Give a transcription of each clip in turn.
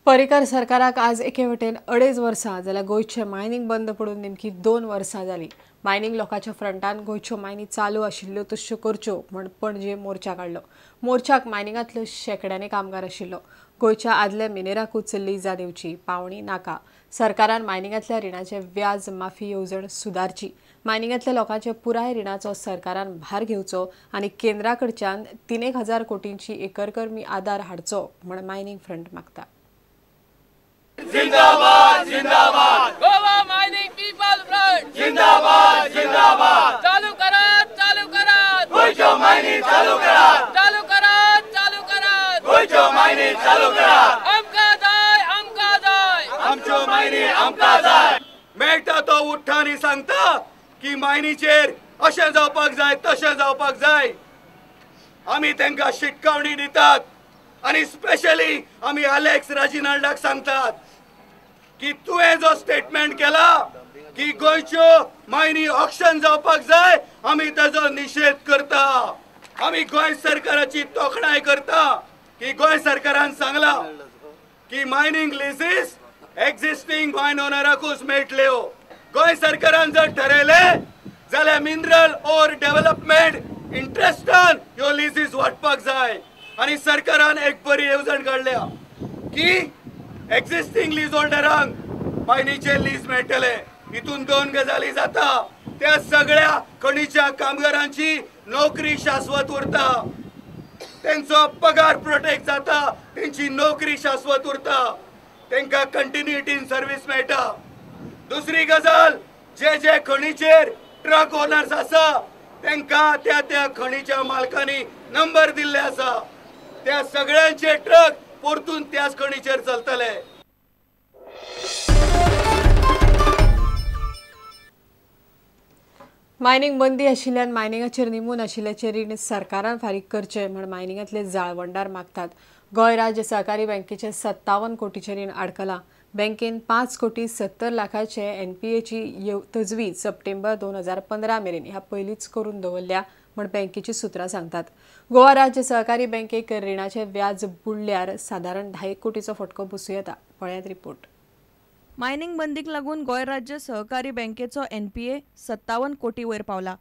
पर्रीकर सरकाराक आज एके वटेन 2.5 वर्सां जाल्यार गोंयचें मायनींग बंद पडून नेमकी 2 वर्सां जालीं. मायनींग लोकांच्या फ्रंटान गोंयच्यो मायनी चालू आशिल्ल्यो तश्यो करच्यो म्हण पणजे मोर्चा काडलो. मोर्चाक मायनिंगांतल्यो शेंकड्यांनी कामगार आशिल्लो. गोंयच्या आदल्या मिनेराकूच लिजां दिवची, पावणी नाका. सरकारान मायनिंगांतल्या रिणाचें व्याज माफी येवजण सुदारची. मायनिंगांतल्या लोकांच्या पुराय रिणाचो सरकारान भार घेवचो आनी केंद्रा कडच्यान 3,000 कोटींची एकरकर्मी आदार हाडचो म्हण मायनिंग फ्रंट मागता. जिंदाबाद जिंदाबाद गोवा मायनिंग पीपल फ्रंट जिंदाबाद जिंदाबाद. चालू करात चालू करात गोयच्यो मायनी चालू करात चालू करात चालू करात गोयच्यो मायनी चालू करात. आमकां जाय आमकां जाय आमच्यो मायनी आमकां जाय. मेळटा तो उठ्ठा आनी सांगता की मायनीचेर अशें जावपाक जाय तशें जावपाक जाय. आमी तांकां शिटकावणी दितात आनी स्पेशली आमी अलेक्स राजिनाल्डाक सांगतात की तुवें जो स्टेटमेंट केला की गोंयच्यो मायनी ऑक्शन जावपाक जाय, आमी ताजो निशेध करता. आमी गोंय सरकाराची तोखणाय करता की गोंय सरकारान सांगला की मायनिंग लिजीस एक्झिस्टिंग मायन ओनराकूच मेळटल्यो. गोंय सरकारान जर ठरयलें जाल्यार मिनरल ओर डेव्हलपमेंट इंट्रस्टान ह्यो लिजीस वांटपाक जाय. आनी सरकारान एक बरी येवजण काडल्या की एक्झिस्टिंग लीज होल्डरांक मायनीचे लीज मेळटले. हितून 2 गजाली जाता. त्या सगळ्या खणीच्या कामगारांची नोकरी शाश्वत उरता, तेंचो पगार प्रोटेक्ट जाता, तेंची नोकरी शाश्वत उरता, तेंकां कंटिन्युटी इन सर्वीस मेळटा. दुसरी गजाल, जे जे खणीचेर ट्रक ओनर्स आसा तेंकां त्या त्या खणीच्या मालकांनी नंबर दिल्ले आसा, त्या सगळ्यांचे ट्रक परतून त्याच खणीचेर चलतले. मायनिंग बंदी आशिल्ल्यान मायनिंगाचेर निमून आशिल्ल्याचें रीण सरकारान फारीक करचें म्हण मायनिंगांतले जाळवणदार मागतात. गोंय राज्य सहकारी बँकेचें 57 कोटीचें रीण आडकलां. बँकेन 5 कोटी 70 लाखाचे एनपीएची तजवीज सप्टेंबर 2015 मेरेन ह्या पयलींच करून दवरल्या म्हण बँकेची सुत्रां सांगतात. गोवा राज्य सहकारी बँकेक रिणाचें व्याज बुडल्यार सादारण 10 कोटीचो फटको बसूं येता. पळयात रिपोर्ट. मायनिंग बंदीक लागून गोंय राज्य सहकारी बँकेचो एनपीए 57 कोटी वयर पावला.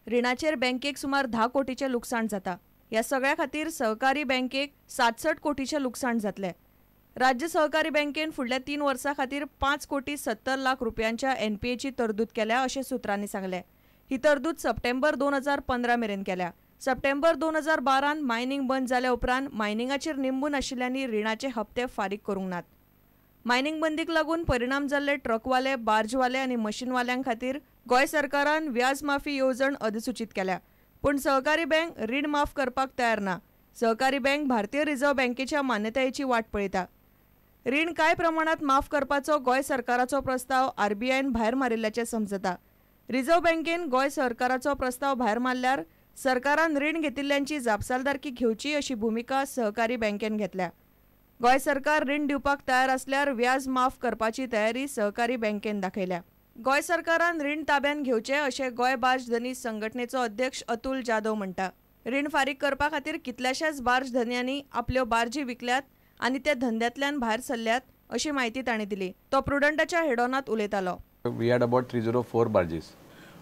रिणाचेर बँकेक सुमार 10 कोटीचें लुकसाण जाता. ह्या सगळ्या खातीर सहकारी बँकेक 67 कोटीचें लुकसाण जातलें. राज्य सहकारी बँकेन फुडल्या 3 वर्सां खातीर 5 कोटी 70 लाख रुपयांच्या एनपीएची तरतूद केल्या अशें सुत्रांनी सांगलें. ही तरतूद सप्टेंबर 2015 मेरेन केल्या. सप्टेंबर 2012 मायनिंग बंद जाल्या उपरांत मायनिंगाचेर निंबून आशिल्ल्यांनी रिणाचे हप्ते फारीक करूंक नात. मायनिंग बंदीक लागून परिणाम जाल्ले ट्रकवाले, बार्जवाले आनी मशीनवाल्यां खातीर गोंय सरकारान व्याज माफी येवजण अधिसूचीत केल्या. पूण सहकारी बँक रीण माफ करपाक तयार ना. सहकारी बँक भारतीय रिझर्व्ह बँकेच्या मान्यतायेची वाट पळयता. रीण कांय प्रमाणात माफ करपाचो गोंय सरकाराचो प्रस्ताव आरबीआयन भायर मारिल्ल्याचें समजता. रिझर्व्ह बँकेन गोंय सरकाराचो प्रस्ताव भायर मारल्यार सरकारान रीण घेतिल्ल्यांची जापसालदारकी घेवची अशी भुमिका सहकारी बँकेन घेतल्या. गोंय सरकार रीण दिवपाक तयार आसल्यार व्याज माफ करपाची तयारी सहकारी बँकेन दाखयल्या. गोंय सरकारान रीण ताब्यात घेवचें अशें गोंय बार्ज धनी संघटनेचो अध्यक्ष अतुल जाधव म्हणटा. रीण फारीक करपा खातीर कितल्याशाच बार्ज धनयांनी आपल्यो बार्जी विकल्यात आनी ते धंद्यांतल्यान भायर सरल्यात अशी म्हायती तांणी दिली. तो प्रुडंटाच्या हेडॉनांत उलयतालो. We had about 304 barges,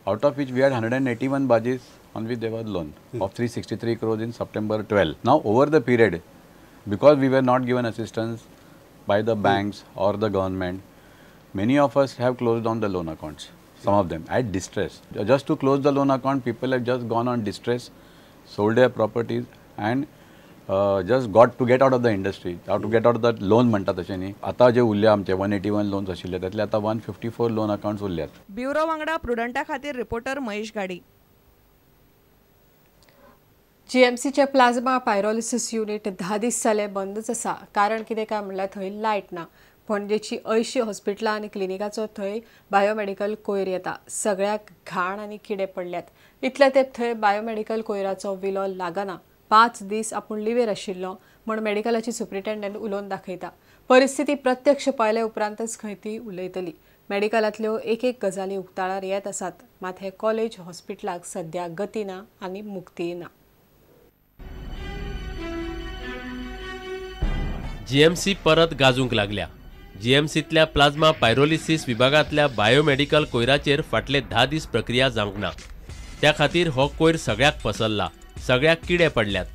out of which we had 181 barges on which there was loan of 363 crores in September 12. Now over the period, because we were not given assistance by the banks or the government, many of us have closed down the loan accounts, some of them at distress. Just to close the loan account, people have just gone on distress, sold their properties and just got to get out of the industry, how to get out of that loan म्हणटा तशें न्ही. आतां जे उरल्या आमचे 181 loans आशिल्ले त्यातले आतां 154 loan accounts उरल्यात. ब्युरो वांगडा प्रुडंटा खातीर रिपोर्टर महेश गाडी. जीएमसीचे प्लाझ्मा पायरोलिसिस युनिट 10 दीस जाले बंदच आसा. कारण कितें काय म्हणल्यार थंय लायट ना. पणजेची 80 हॉस्पिटलां आनी क्लिनिकाचो थंय बायोमेडिकल कोयर येता. सगळ्याक घाण आनी किडे पडल्यात. इतले तेंप थंय बायोमेडिकल कोयराचो विलो लागना. 5 दीस आपूण लिवेर आशिल्लो म्हण मेडिकलाची सुप्रिटेंडंट उलोवन दाखयता. परिस्थिती प्रत्यक्ष पळयले उपरांतच खंय ती उलयतली. मेडिकलांतल्यो एक एक गजाली उक्ताळार येत आसात. मात हे कॉलेज हॉस्पिटलाक सद्या गती ना आनी मुक्ती ना. जीएमसी परत गाजूंक लागल्या. जीएमसींतल्या प्लाझ्मा पायरोलिसिस विभागांतल्या बायोमेडिकल कोयराचेर फाटले 10 दीस प्रक्रिया जावंक ना. त्या खातीर हो कोयर सगळ्याक पसरला, सगळ्याक किडे पडल्यात.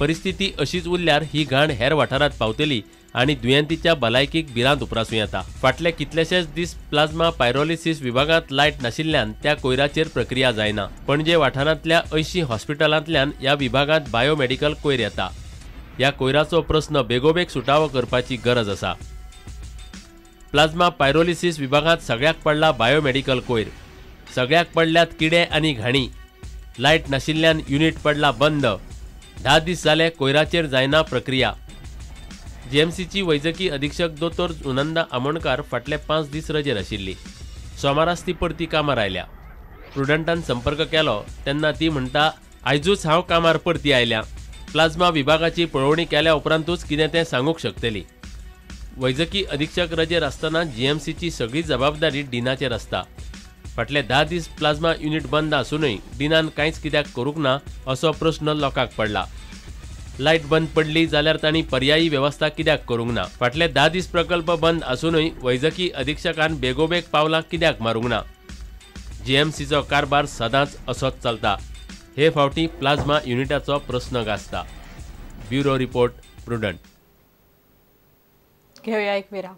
परिस्थिती अशीच उरल्यार ही घाण हेर वाठारांत पावतली आनी दुयेंतीच्या भलायकीक भिरांत उप्रासूं येता. फाटले कितलेशेच दीस प्लाझ्मा पायरोलिसिस विभागांत लायट नाशिल्ल्यान त्या कोयराचेर प्रक्रिया जायना. पणजे वाठारांतल्या 80 हॉस्पिटलांतल्यान ह्या विभागांत बायोमेडिकल कोयर येता. ह्या कोयराचो प्रस्न बेगोबेग सुटावो करपाची गरज आसा. प्लाझ्मा पायरोलिसिस विभागांत सगळ्याक पडला बायोमेडिकल कोयर, सगळ्याक पडल्यात किडे आनी घाणी. लायट नाशिल्ल्यान युनिट पडला बंद. 10 दीस जाले कोयराचेर जायना प्रक्रिया. जीएमसीची वैजकी अधीक्षक दोतोर सुनंदा आमोणकार फाटले 5 दीस रजेर आशिल्ली. सोमाराच ती परती कामार आयल्या. प्रुडंटान संपर्क केलो तेन्ना ती म्हणटा, आयजूच हांव कामार परती आयल्या. प्लाझ्मा विभागाची पळोवणी केल्या उपरांतूच कितें तें सांगूंक शकतली. वैजकी अधीक्षक रजेर आसतना जीएमसीची सगळी जबाबदारी डिनाचेर आसता. फाटले 10 दीस प्लाझ्मा युनिट बंद आसूनय डिनान कांयच कित्याक करूंक ना असो प्रस्न लोकांक पडला. लायट बंद पडली जाल्यार तांणी पर्यायी वेवस्था कित्याक करूंक ना? फाटले 10 दीस प्रकल्प बंद आसूनय वैजकी अधीक्षकान बेगोबेग पावलां कित्याक मारूंक ना? जीएमसीचो कारभार सदांच असोच चलता. हे फावटी प्लाझ्मा युनिटाचो प्रस्न गाजता. Bureau report, Prudent. घेऊया एक विराम.